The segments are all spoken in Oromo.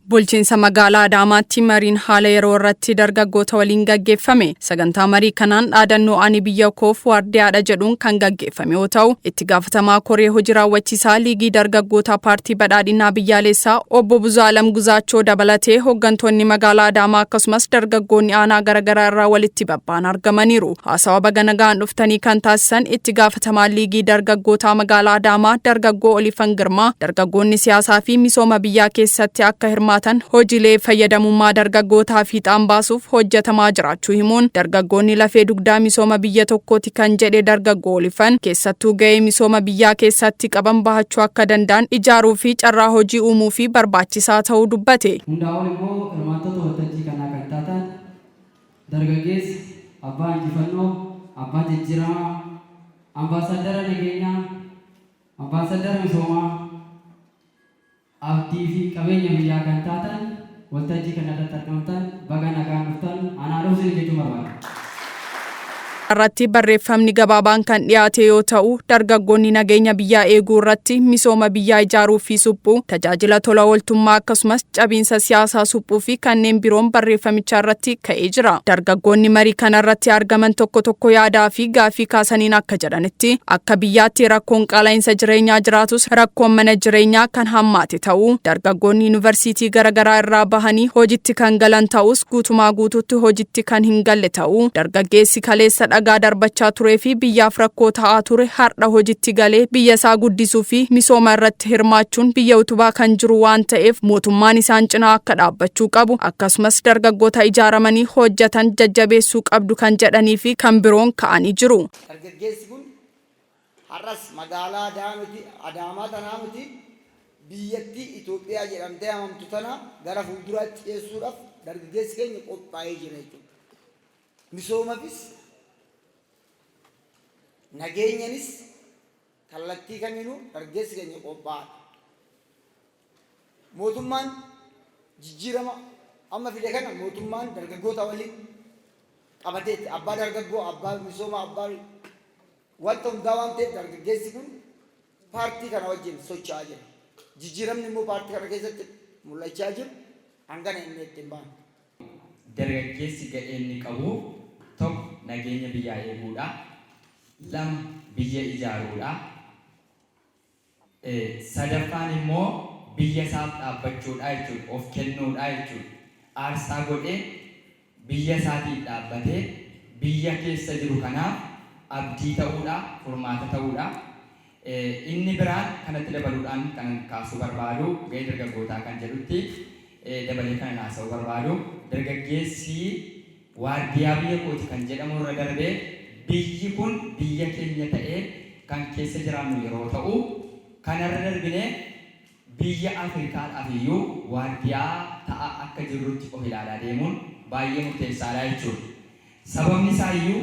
Bulchiinsa magaalaa Adaamaatti mariin haala yeroo irratti dargaggoota waliin gaggeeffame. Sagantaa marii kanaan dhaadannoo "Ani biyya koof waardiyaadha" jedhuun kan gaggeeffame yoo ta'u, itti gaafatamaa koree hojii raawwachiisaa Liigii Dargaggootaa Paartii Badhaadhinaa Biyyaalessaa Obbo Buzaalam Guzaachoo dabalatee hooggantoonni magaalaa Adaamaa akkasumas dargaggoonni aanaa garaagaraa irraa walitti babba'an argamaniiru. Haasawa baga nagaan dhuftanii kan taasisan itti gaafatamaan Liigii Dargaggootaa magaalaa Adaamaa dargaggoo Olifan Girmaa, dargaggoonni siyaasaa fi misooma biyyaa keessatti akka hirmaatan hojiilee fayyadamummaa dargaggootaa fiixaan baasuuf hojjetamaa jiraachuu himuun, dargaggoonni lafee dugdaa misooma biyya tokkooti kan jedhe dargaggoo Olifan, keessattuu ga'ee misooma biyyaa keessatti qaban bahachuu akka danda'an ijaaruu fi carraa hojii uumuu fi barbaachisaa ta'uu dubbate. Hundaa'uun immoo hirmaattota waltajjii kanaa kan taatan dargaggeessa abbaa injifannoo, abbaa jijjiiramaa, ambaasaddara nageenyaa, ambaasaddara misoomaa, abdii fi qabeenya biyyaa kan taatan waltajjii kana irratti argamtan, baga nagaan dhuftan, anaa dhufu jechuu barbaada. Irratti barreeffamni gabaabaan kan dhiyaate yoo ta'u, dargaggoonni nageenya biyyaa eeguu irratti, misooma biyyaa ijaaruu fi suphuu, tajaajila tola ooltummaa akkasumas cabiinsa siyaasaa suphuu fi kanneen biroon barreeffamicha irratti ka'ee jira. Dargaggoonni marii kana irratti argaman tokko tokko yaadaa fi gaafii kaasaniin akka jedhanitti, akka biyyaatti rakkoon qaala'insa jireenyaa jiraatus rakkoon mana jireenyaa kan hammaate ta'uu, dargaggoonni yuunivarsiitii garaagaraa irraa bahanii hojitti kan galan ta'us guutumaa guutuutti hojitti kan hin galle ta'uu, dargaggeessi kaleessa dhagaa darbachaa turee fi biyyaaf rakkoo ta'aa ture har'a hojitti galee biyya isaa guddisuu fi misooma irratti hirmaachuun biyya utubaa kan jiru waan ta'eef mootummaan isaan cinaa akka dhaabbachuu qabu, akkasumas dargaggoota ijaaramanii hojjetan jajjabeessuu qabdu kan jedhanii fi kan biroon ka'anii jiru. Dargaggeessi kun har'as magaalaa Adaamiti, Adaamaa tanaa miti, biyyattii Itoophiyaa jedhamtee amamtu tana gara fuulduraatti ceessuudhaaf dargaggeessi keenya qophaa'ee jira jechuudha. Misoomafis nageenyanis kallattii kamiinuu dargaggeessi keenya qophaa'aadha. Mootummaan jijjiirama amma fide kana mootummaan dargaggoota waliin qabateetti abbaa dargaggoo, abbaa misoomaa, abbaa wanta hundaa waan ta'eef dargaggeessi kun paartii kana wajjin socho'aa jira. Jijjiiramni immoo paartii kana keessatti mul'achaa jiru hangana inni ittiin baanu. Dargaggeessi ga'ee inni qabu tokko nageenya biyyaa eeguudha. Lama, biyya ijaaruudha. Sadaffaan immoo biyya isaaf dhaabbachuudha jechuudha. Of kennuudha jechuudha. Aarsaa godhee biyya isaatiif dhaabbatee biyya keessa jiru kanaaf abdii ta'uudha, furmaata ta'uudha. Inni biraan kanatti dabaluudhaan kanan kaasuu barbaadu, ga'ee dargaggootaa kan jedhutti dabalee kanan haasa'uu barbaadu, dargaggeessi waardiyaa biyya kooti kan jedhamu irra darbee biyyi kun biyya keenya ta'ee kan keessa jiraannu yeroo ta'u, kanarra darbinee biyya Afrikaadhaaf iyyuu waardiyaa ta'aa akka jirrutti of ilaalaa deemuun baay'ee murteessaadha jechuudha. Sababni isaa iyyuu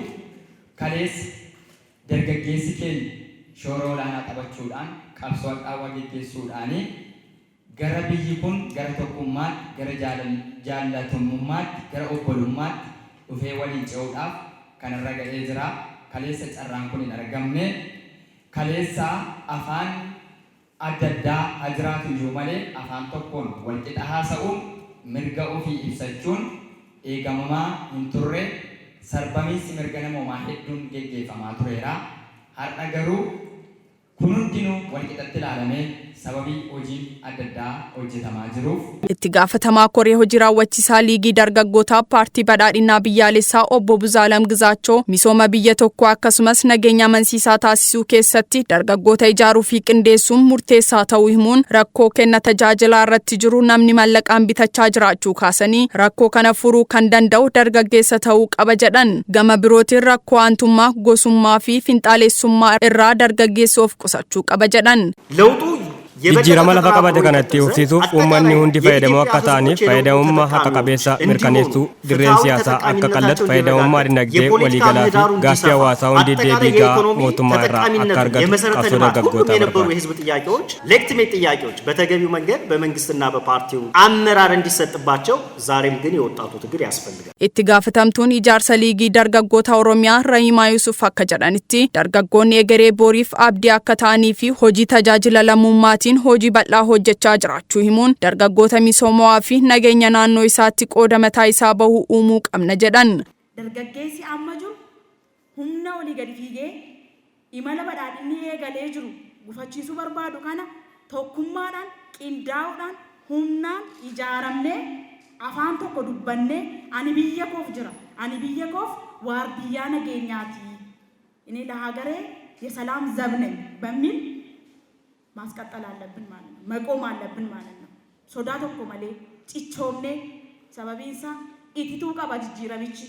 kaleessa dargaggeessi keenya shoora olaanaa taphachuudhaan qabsoo hadhaawaa geggeessuudhaan gara biyyi kun gara tokkummaatti, gara jaallatamummaatti, gara obbolummaatti dhufee waliin ce'uudhaaf kanarra ga'ee jira. Kaleessa carraan kun hin argamne. Kaleessa afaan adda addaa haa jiraatu iyyuu malee afaan tokkoon walqixa haasa'uun, mirga ofii ibsachuun eegamamaa hin turre. Sarbamiinsi mirga namoomaa hedduun geggeeffamaa tureera. Har'a garuu kun hundinuu walqixatti ilaalamee sababii hojiin adda addaa hojjetamaa jiruuf. Itti gaafatamaa koree hojii raawwachiisaa Liigii Dargaggootaa Paartii Badhaadhinaa Biyyaalessaa Obbo Buzaalam Gizaachoo, misooma biyya tokkoo akkasumas nageenya amansiisaa taasisuu keessatti dargaggoota ijaaruu fi qindeessuun murteessaa ta'uu himuun, rakkoo kenna tajaajilaa irratti jiru namni mallaqaan bitachaa jiraachuu kaasanii, rakkoo kana furuu kan danda'u dargaggeessa ta'uu qaba jedhan. Gama birootiin rakkoo aantummaa, gosummaa fi finxaalessummaa irraa dargaggeessi of qusachuu qaba jedhan. ለውጡ Jijjiirama lafa qabate kana itti fufsiisuuf uummanni hundi fayyadamoo akka ta'aniif fayyadamummaa haqa qabeessa mirkaneessuu, dirreen siyaasaa akka qal'atu, fayyadamummaa dinagdee waliigalaa fi gaaffii hawaasaa hundi deebii gahaa mootummaa irraa akka argatu qabsoo dargaggootaa የነበሩ barbaada. የህዝብ ጥያቄዎች legitimate ጥያቄዎች በተገቢው መንገድ በመንግስትና በፓርቲው አመራር እንዲሰጥባቸው ዛሬም ግን የወጣቱ ትግል ያስፈልጋል። Itti gaafatamtuun ijaarsa liigii dargaggoota Oromiyaa Rahimaa Yusuf akka jedhanitti, dargaggoonni egeree boriif abdii akka ta'anii fi hojii tajaajila lammummaatiin hojii bal'aa hojjechaa jiraachuu himuun, dargaggoota misoomawaa fi nageenya naannoo isaatti qooda mataa isaa bahuu uumuu qabna jedhan. Dargaggeessi amma jiru humna olii gadi fiigee imala badhaadhinni eegalee jiru gufachiisuu barbaadu kana tokkummaadhaan, qindaa'uudhaan, humnaan ijaaramnee, afaan tokko dubbannee, ani biyya koof jira, ani biyya koof waardiyyaa nageenyaati, እኔ ለሀገሬ የሰላም ዘብ ነኝ በሚል ማስቀጠል አለብን ማለት ነው። መቆም አለብን ማለት ነው። Sodaa tokko malee cichoomnee, sababiin isaa itituu qaba jijjiiramichi.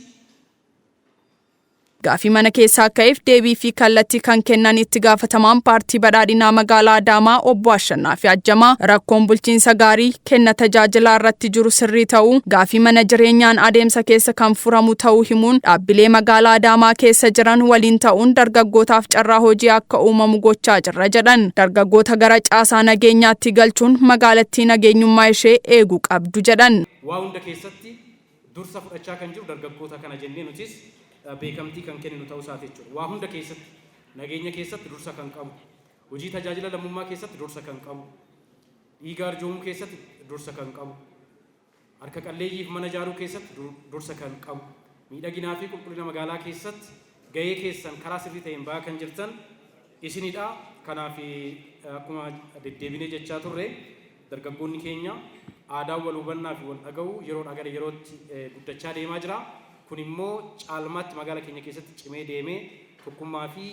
Gaafii mana keessaa ka'eef deebii fi kallattii kan kennan itti gaafatamaan paartii badhaadhinaa magaalaa Adaamaa obbo Ashannaa fi Ajjamaa, rakkoon bulchiinsa gaarii kenna tajaajilaa irratti jiru sirrii ta'uu, gaafii mana jireenyaan adeemsa keessa kan furamu ta'uu himuun, dhaabbilee magaalaa Adaamaa keessa jiran waliin ta'uun dargaggootaaf carraa hojii akka uumamu gochaa jirra jedhan. Dargaggoota gara caasaa nageenyaatti galchuun magaalattii nageenyummaa ishee eeguu qabdu jedhan. Waa hunda keessatti dursa fudhachaa kan jiru dargaggoota kana jennee nutis beekamtii kan kenninu ta'uu isaati jechuudha. Waa hunda keessatti, nageenya keessatti dursa kan qabu, hojii tajaajila lammummaa keessatti dursa kan qabu, dhiiga arjoomuu keessatti dursa kan qabu, harka qalleeyyiif mana ijaaruu keessatti dursa kan qabu, miidhaginaa fi qulqullina magaalaa keessatti gahee keessan karaa sirrii ta'een bahaa kan jirtan isinidha. Kanaaf akkuma deddeebinee jechaa turre, dargaggoonni keenya aadaa wal hubannaa fi wal dhaga'uu yeroodhaa gara yerootti guddachaa deemaa jira. Kun immoo caalmaatti magaalaa keenya keessatti cimee deemee tokkummaa fi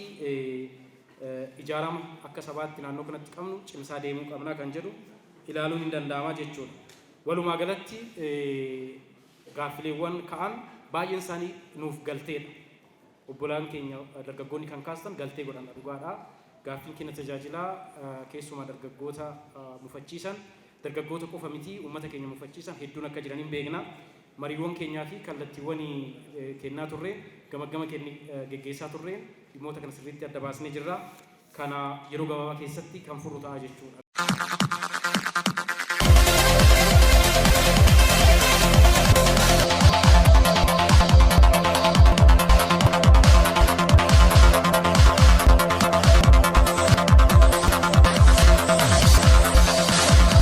ijaarama akka sabaatti naannoo kanatti qabnu cimsaa deemuu qabna kan jedhu ilaaluun hin danda'ama jechuudha. Walumaa galatti gaaffileewwan ka'an baay'een isaanii nuuf galteedha. Obbolaan keenya dargaggoonni kan kaastan galtee godhan dhugaadha. Gaaffiin kenna tajaajilaa keessumaa dargaggoota mufachiisan, dargaggoota qofa miti, uummata keenya mufachiisan hedduun akka jiran hin beekna. Mariiwwan keenyaa fi kallattiiwwan kennaa turre, gamaggama geggeessaa turre, dhimmoota kana sirriitti adda baasnee jirra. Kana yeroo gabaabaa keessatti kan furru ta'a jechuudha.